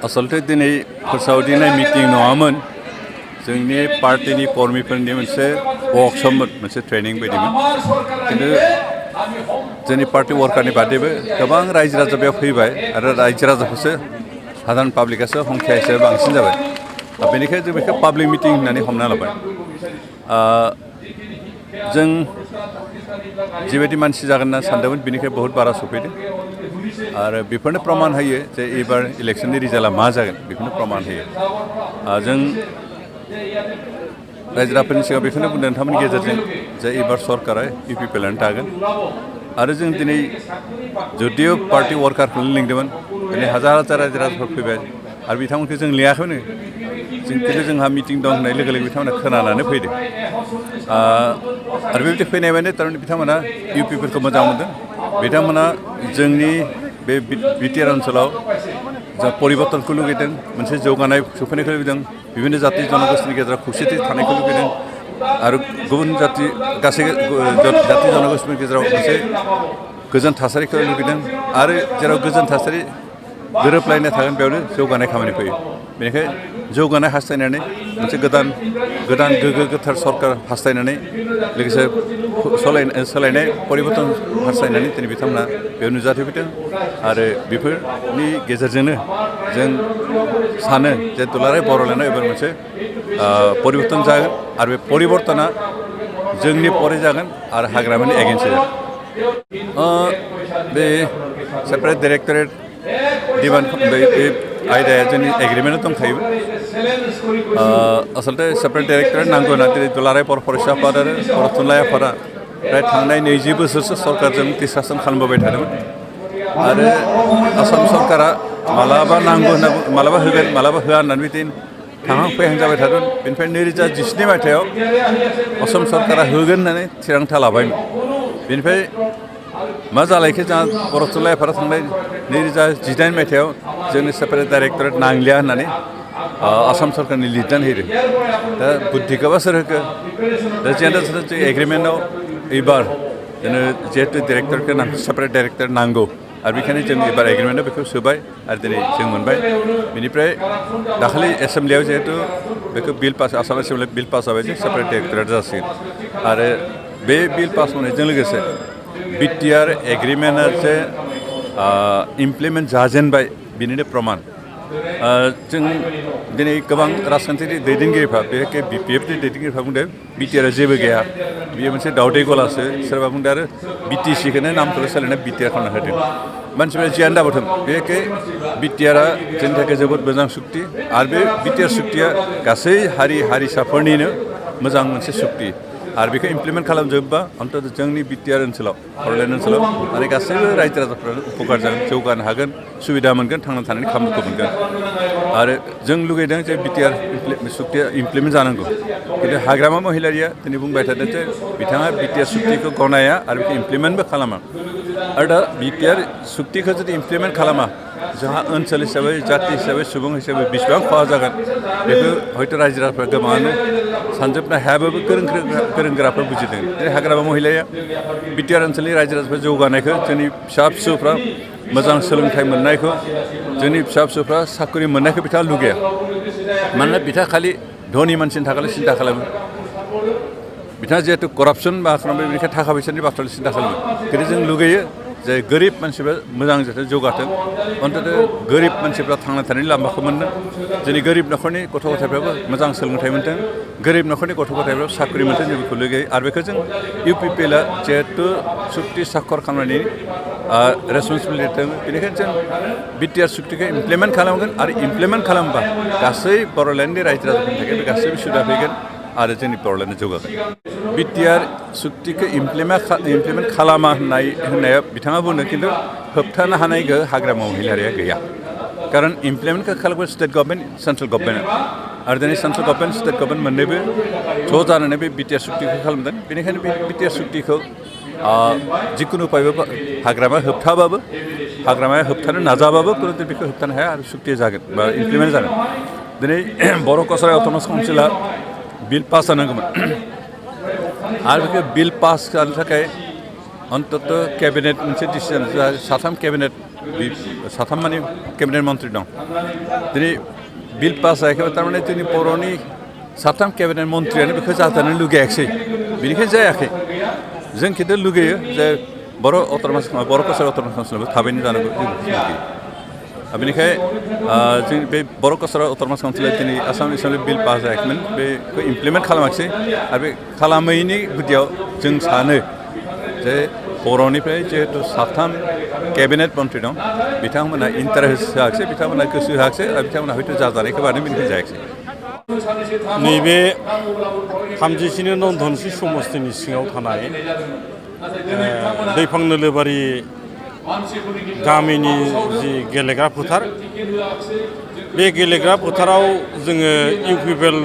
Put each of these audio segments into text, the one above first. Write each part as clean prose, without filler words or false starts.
आसलथे दिनै फोसावदिंनाय मिटिं नङामोन जोंनि पार्टीनि कर्मिफोरनि मोनसे वर्कशपमोन मोनसे ट्रेनिं बायदिमोन खिन्थु जोंनि पार्टी वर्कारनि बादैबो गोबां रायजो राजा बेयाव फैबाय आरो रायजो राजाखौसो साधारन पाब्लिकआसो संख्या एसे बांसिन जाबाय बेनिखायनो जों बेखौ पाब्लिक मिटिं होननानै हमना लाबाय जों जिबायदि मानसि जागोन होनना सानदोंमोन बेनिखाय बहुत बारा सफैदों आरो बेफोरनो प्रमाण होयो जे एबार इलेक्शननि रिजाल्टआ मा जागोन बेखौनो प्रमाण होयो जों रायजो राजाफोरनि सिगाङाव बेखौनो बुंदों नोंथांमोननि गेजेरजों जे एबार सरकारा इउपिपिएलआनो थागोन आरो जों दिनै जुदिअ पार्टी वर्कारखौनो लिंदोंमोन दिनै हाजार हाजार रायजो राजाफोर फैबाय आरो बिथांमोनखौ जों लिङाखैनो जों खिन्थु जोंहा मिटिं दं होननाय लोगो लोगो बिथांमोना खोनानानै फैदों आरो बेबायदि फैनाय माने थारमाने बिथांमोना इउपिपिएलखौ मोजां मोनदों बिथांमोना जोंनि बे बिटिआर ओनसोलाव जा परिबर्तनखौ लुगैदों मोनसे जौगानाय सफैनायखौ लुगैदों बिभिन्न जाति जनगोष्ठीनि गेजेराव खौसेथि थानायखौ लुगैदों आरो गुबुन जाति गासै जाति जनगोष्ठीनि गेजेराव मोनसे गोजोन थासारिखौ लुगैदों आरो जेराव गोजोन थासारि गोरोबलायनाय थागोन बेयावनो जौगानाय खामानि फैयो बेनिखायनो जौगानाय हास्थायनानै मोनसे गोदान गोग्गो गोथार सरकार हास्थायनानै लोगोसे सोलायनाय परिबर्तन हास्थायनानै दिनै बिथांमोना बेयाव नुजाथिफैदों आरो बेफोरनि गेजेरजोंनो जों सानो जे दुलाराय बर'लेण्डआव एबार मोनसे परिबर्तन जागोन आरो बे परिबर्तना जोंनि परे जागोन आरो हाग्रामानि एगेन्स्टै जागोन बे सेपारेट डाइरेक्टरेट डिमान्ड बे आयदाया जोंनि एग्रिमेन्टआव दंखायोमोन आसलथे सेपारेट डाइरेक्टरेट नांगौ होनना दिनै दुलाराय बर' फरायसा आफाद आरो बर' थुनलाइ आफादा प्राय थांनाय 20 बोसोरसो सरकारजों डिसकासन खालामबोबाय थादोंमोन आरो आसाम सरकारा मालाबा नांगौ होनना मालाबा होगोन मालाबा होआ होननानै बिदिनो थांहां फैहां जाबाय थादों बेनिफ्राय 2017 मायथाइयाव असम सरकारा होगोन होननानै थिरांथा लाबायमोन बेनिफ्राय मा जालायखो जोंहा बर' थुनलाइ आफादा थांनाय 2018 मायथाइयाव जोंनि सेपारेट डाइरेक्टरेट नांलिया होननानै आसाम सरकारनि लिरनानै होदों दा बुद्धिखौबा सोर होखो दा जों एग्रिमेन्टआव एबार जोंनो जिहेतु डाइरेक्टरखौ सेपारेट डाइरेक्टर नांगौ आरो बेखायनो जों एबार एग्रिमेन्टआव बेखौ सोबाय आरो दिनै जों मोनबाय बेनिफ्राय दाखालि एसेम्ब्लियाव जिहेतु बेखौ बिल पास आसाम एसेम्ब्लियाव बिल पास जाबाय जे सेपारेट डाइरेक्टरेट जासिगोन आरो बे बिल पास होनायजों लोगोसे बिटिआर एग्रिमेन्टआ जे इमप्लिमेन्ट जाजेनबाय बिनिनो प्रमान जों दिनै गोबां राजखान्थियारि दैदेनगिरिफ्रा बेखौ बिपिएफनि दैदेनगिरिफ्रा बुंदों बिटिआरआ जेबो गैया बेयो मोनसे दावदै गलासो सोरबा बुंदों आरो बिटिसिखौनो नामखौल' सोलायना बिटिआर खालामना होदों मानसिफ्रा जियानो दाबोथों बेखौ बिटिआरआ जोंनि थाखाय जोबोद मोजां सुक्ति आरो बे बिटिआर सुक्तिया गासै हारि हारिसाफोरनिनो मोजां मोनसे सुक्ति आरो बेखौ इमप्लिमेन्ट खालामजोबबा अन्तत जोंनि बिटिआर ओनसोलाव बर'लेण्ड ओनसोलाव माने गासैबो रायजो राजाफ्रानो उपकार जागोन जौगानो हागोन सुबिदा मोनगोन थांना थानायनि खाबुखौ मोनगोन आरो जों लुगैदों जे बिटिआर सुक्तिया इमप्लिमेन्ट जानांगौ खिन्थु हाग्रामा महिलारिया दिनै बुंबाय थादों जे बिथाङा बिटिआर सुक्तिखौ गनाया आरो बेखौ इमप्लिमेन्टबो खालामा आरो दा बिटिआर सुक्तिखौ जुदि इमप्लिमेन्ट खालामा जोंहा ओनसोल हिसाबै जाति हिसाबै सुबुं हिसाबै बेसेबां खहा जागोन बेखौ हयथ' रायजो राजाफ्रा गोबाङानो सानजोबनो हायाबाबो गोरों गोराफोर बुजिदों जेरै हाग्रामा महिलाया बिटिआर ओनसोलनि रायजो राजाफोर जौगानायखौ जोंनि फिसा फिसौफ्रा मोजां सोलोंथाइ मोननायखौ जोंनि फिसा फिसौफ्रा साख्रि मोननायखौ बिथाङा लुगैया मानोना बिथाङा खालि धनि मानसिनि थाखायल' सिन्था खालामो बिथाङा जिहेतु करापसन मा खालामो बेनिखायनो थाखा फैसानि बाथ्राल' सिन्था खालामो खिन्थु जों लुगैयो जे गोरिब मानसिफ्रा मोजां जाथे जौगाथों अन्तत गोरिब मानसिफ्रा थांना थानायनि लामाखौ मोनदों जोंनि गोरिब न'खरनि गथ' गथायफ्राबो मोजां सोलोंथाइ मोनथों गोरिब न'खरनि गथ' गथायफ्राबो साख्रि मोनथों जों बेखौ लुगैयो आरो बेखौ जों इउपिपिएलआ जिहेतु सुक्ति साखर खालामनायनि रेसपन्सिबिलिटि दङ बेनिखायनो जों बिटिआर सुक्तिखौ इमप्लिमेन्ट खालामगोन आरो इमप्लिमेन्ट खालामबा गासै बर'लेण्डनि रायजो राजाफोरनि थाखाय बे गासैबो सुबिदा फैगोन आरो जोंनि बर'लेण्डआ जौगागोन बिटिआर सुक्तिखौ इमप्लिमेन्ट खालामा होननाया बिथाङा बुंदों खिन्थु होबथानो हानाय गोहो हाग्रामा महिलारिया गैया कारन इमप्लिमेन्टखौ खालामो स्टेट गभर्नमेन्ट सेन्ट्रेल गभर्नमेन्टआ आरो दिनै सेन्ट्रेल गभर्नमेन्ट स्टेट गभर्नमेन्ट मोननैबो ज' जानानै बे बिटिआर सुक्तिखौ खालामदों बेनिखायनो बे बिटिआर सुक्तिखौ जिखुनु उपायबो हाग्रामाया होबथानो नाजाबाबो कुनु बेखौ होबथानो हाया आरो सुक्तिया जागोन बा इमप्लिमेन्ट जागोन दिनै बर' कसारि अट'नमास काउन्सिला बिल पास जानांगौमोन आरो बेखौ बिल पास जानो थाखाय अन्तत केबिनेट मोनसे डिसिजन साथाम केबिनेट साथाम माने केबिनेट मन्त्रि दं दिनै बिल पास जायाखैबा थारमाने जोंनि बर'नि साथाम केबिनेट मन्त्रियानो बेखौ जाजानो लुगैयाखिसै बेनिखायनो जायाखै जों खिन्थु लुगैयो जे बर' कालसार अट'नमास काउन्सिलाबो थाबैनो जानांगौ जों लुगैयो बेनिखायनो जों बे बर' कालसार अट'नमास काउन्सिला दिनै आसाम एसेमब्लि बिल पास जायाखैमोन बेखौ इमप्लिमेन्ट खालामाखिसै आरो बे खालामैनि गुदियाव जों सानो जे बर'निफ्राय जिहेतु साथाम केबिनेट मन्त्रि दं बिथांमोनहा इन्टारेस्ट होआखिसै बिथांमोनहा गोसो होआखिसै आरो बिथांमोनहा हयथ' जाजानायखौ बानो बेनिखायनो जायाखिसै नैबे 37 नं धनस्रि समस्तिनि सिङाव थानाय दैफां नोलोबारि गामिनि जि गेलेग्रा फोथार बे गेलेग्रा फोथाराव जोङो इउपिपिएल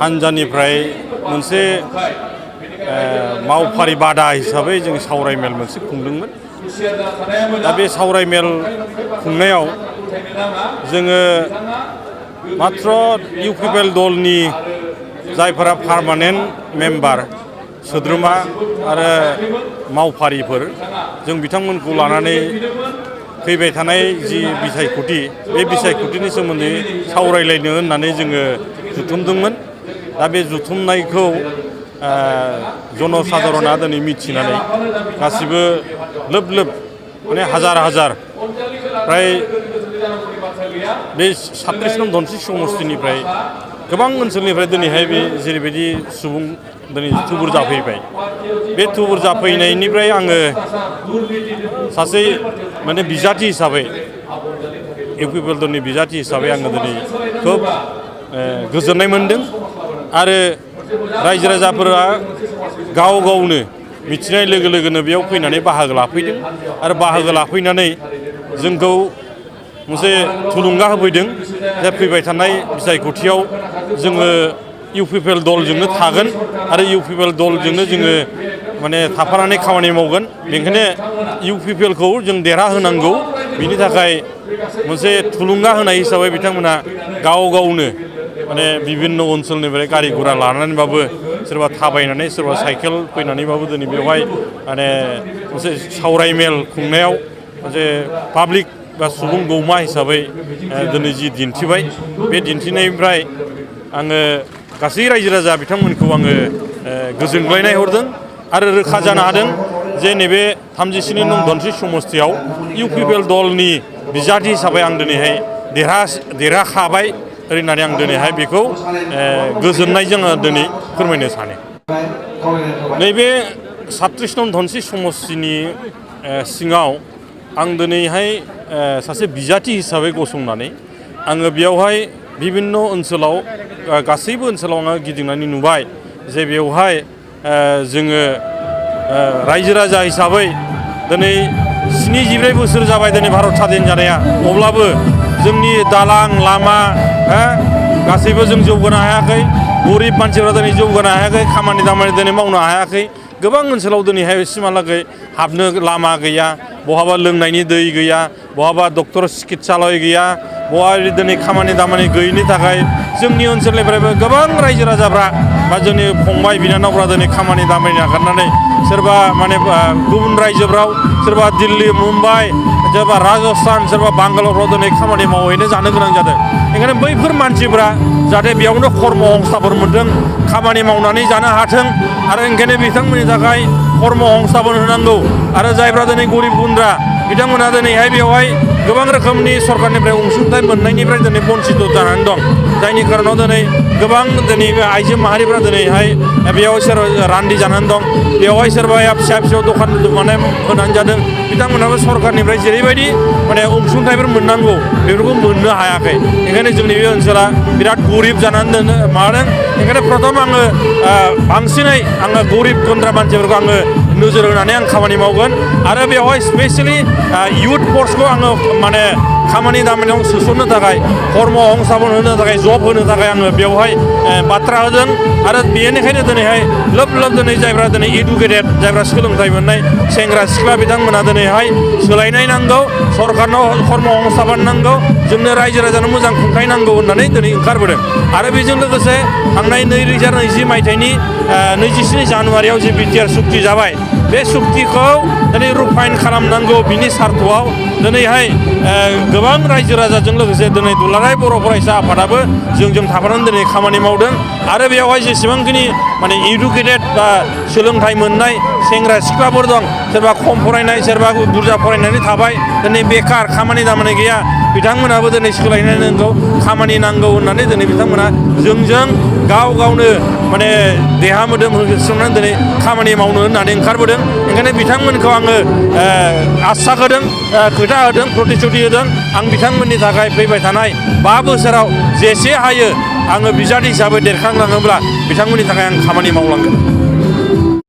हानजानिफ्राय मोनसे मावफारि बादा हिसाबै जों सावरायमेल मोनसे खुंदोंमोन दा बे सावरायमेल खुंनायाव जोङो मात्र इउपिपिएल दलनि जायफोरा पार्मानेन्ट मेम्बार सोद्रोमा आरो मावफारिफोर जों बिथांमोनखौ लानानै फैबाय थानाय जि बिसायख'थि बे बिसायख'थिनि सोमोन्दै सावरायलायनो होननानै जोङो जुथुमदोंमोन दा बे जुथुमनायखौ जनसाधारना दिनै मिथिनानै गासिबो लोब लोब माने हाजार हाजार प्राय बे 37 नं धनस्रि समस्तिनिफ्राय गोबां ओनसोलनिफ्राय दिनैहाय बे जेरैबायदि सुबुं दिनै थुबुर जाफैबाय बे थुबुर जाफैनायनिफ्राय आङो सासे माने बिजाथि हिसाबै इउपिपिएल दलनि बिजाथि हिसाबै आङो दिनै खोब गोजोननाय मोनदों आरो रायजो राजाफोरा गाव गावनो मिथिनाय लोगो लोगोनो बेयाव फैनानै बाहागो लाफैदों आरो बाहागो लाफैनानै जोंखौ मोनसे थुलुंगा होफैदों जे फैबाय थानाय बिसायख'थियाव जोङो इउपिपिएल दलजोंनो थागोन आरो इउपिपिएल दलजोंनो जोङो माने थाफानानै खामानि मावगोन बेनिखायनो इउपिपिएलखौ जों देरहाहोनांगौ बिनि थाखाय मोनसे थुलुंगा होनाय हिसाबै बिथांमोना गाव गावनो माने बिभिन्न ओनसोलनिफ्राय गारि गुरा लानानैबाबो सोरबा थाबायनानै सोरबा साइकेल फैनानैबाबो दिनै बेवहाय माने मोनसे सावरायमेल खुंनायाव मोनसे पाब्लिक बा सुबुं गौमा हिसाबै दिनै जि दिन्थिबाय बे दिन्थिनायनिफ्राय आङो गासै रायजो राजा बिथांमोनखौ आङो गोजोनग्लायनाय हरदों आरो रोखा जानो हादों जे नैबे 37 नं धनस्रि समस्तियाव इउपिपिएल दलनि बिजाथि हिसाबै आं दिनैहाय देरहाखाबाय होननानै आं दिनैहाय बेखौ गोजोननायजों दिनै फोरमायनो सानो नैबे 37 नं धनस्रि समस्तिनि सिङाव आं दिनैहाय सासे बिजाथि हिसाबै गसंनानै आङो बेयावहाय बिभिन्न ओनसोलाव गासैबो ओनसोलाव आङो गिदिंनानै नुबाय जे बेवहाय जोङो रायजो राजा हिसाबै दिनै 74 बोसोर जाबाय दिनै भारत स्वाधीन जानाया अब्लाबो जोंनि दालां लामा गासैबो जों जौगानो हायाखै गरिब मानसिफ्रा दिनै जौगानो हायाखै खामानि दामानि दिनै मावनो हायाखै गोबां ओनसोलाव दिनैहाय सिमहालागै हाबनो लामा गैया बहाबा लोंनायनि दै गैया बहाबा डक्टर चिकित्सालय गैया बहा दिनै खामानि दामानि गैयिनि थाखाय जोंनि ओनसोलनिफ्रायबो गोबां रायजो राजाफ्रा बा जोंनि फंबाय बिनानावफ्रा दिनै खामानि दामानि नागारनानै सोरबा माने गुबुन रायजोफ्राव सोरबा दिल्ली मुम्बाइ सोरबा राजस्थान सोरबा बांगालरफ्राव दिनै खामानि मावहैनो जानो गोनां जादों ओंखायनो बैफोर मानसिफ्रा जाहाथे बेयावनो कर्म संस्थापन मोनदों खामानि मावनानै जानो हाथों आरो ओंखायनो बिथांमोननि थाखाय कर्म संस्थापन होनांगौ आरो जायफ्रा दिनै गरिब गुन्द्रा बिथांमोना दिनैहाय बेवहाय गोबां रोखोमनि सरकारनिफ्राय अनसुंथाइ मोननायनिफ्राय दिनै बन्सित जानानै दं जायनि खारनाव दिनै गोबां दिनै आइजो माहारिफ्रा दिनैहाय बेयाव सोरबा रान्दि जानानै दं बेवहाय सोरबाया फिसा फिसौ दखान माने होनानै जादों बिथांमोनाबो सरकारनिफ्राय जेरैबायदि माने अनसुंथाइफोर मोननांगौ बेफोरखौ मोननो हायाखै ओंखायनो जोंनि बे ओनसोला बिराद गरिब जानानै माबादों ओंखायनो प्रथम आङो बांसिनै आङो गरिब गुन्द्रा मानसिफोरखौ आङो नोजोर होनानै आं खामानि मावगोन आरो बेवहाय स्पेसियेलि इयुथ फर्सखौ आङो माने खामानि दामानियाव सोसननो थाखाय कर्म संस्थापन होनो थाखाय जब होनो थाखाय आङो बेवहाय बाथ्रा होदों आरो बेनिखायनो दिनैहाय लोब लोब दिनै जायफ्रा दिनै इडुकेटेड जायफ्रा सोलोंथाइ मोननाय सेंग्रा सिख्ला बिथांमोना दिनैहाय सोलायनाय नांगौ सरकारनाव कर्म संस्थापन नांगौ जोंनो रायजो राजानो मोजां खुंथाय नांगौ होननानै दिनै ओंखारबोदों आरो बेजों लोगोसे थांनाय 2020 मायथाइनि 27 जानुवारियाव जे बिटिआर सुक्ति जाबाय बे सुक्तिखौ दिनै रुफाइन खालामनांगौ बिनि सार्थआव दिनैहाय गोबां रायजो राजाजों लोगोसे दिनै दुलाराय बर' फरायसा आफादाबो जोंजों थाफानानै दिनै खामानि मावदों आरो बेयावहाय जेसेबांखिनि माने इडुकेटेड बा सोलोंथाइ मोननाय सेंग्रा सिख्लाफोर दं सोरबा खम फरायनाय सोरबा बुरजा फरायनानै थाबाय दिनै बेखार खामानि दामानि गैया बिथांमोनाबो दिनै सोलायनाय नांगौ खामानि नांगौ होननानै दिनै बिथांमोना जोंजों गाव गावनो माने देहा मोदोम होसोमनानै दिनै खामानि मावनो होननानै ओंखारबोदों ओंखायनो बिथांमोनखौ आङो आसा होदों खोथा होदों प्रतिश्रुति होदों आं बिथांमोननि थाखाय फैबाय थानाय 5 बोसोराव जेसे हायो आङो बिजाथि हिसाबै देरखांलाङोब्ला बिथांमोननि थाखाय आं खामानि मावलांगोन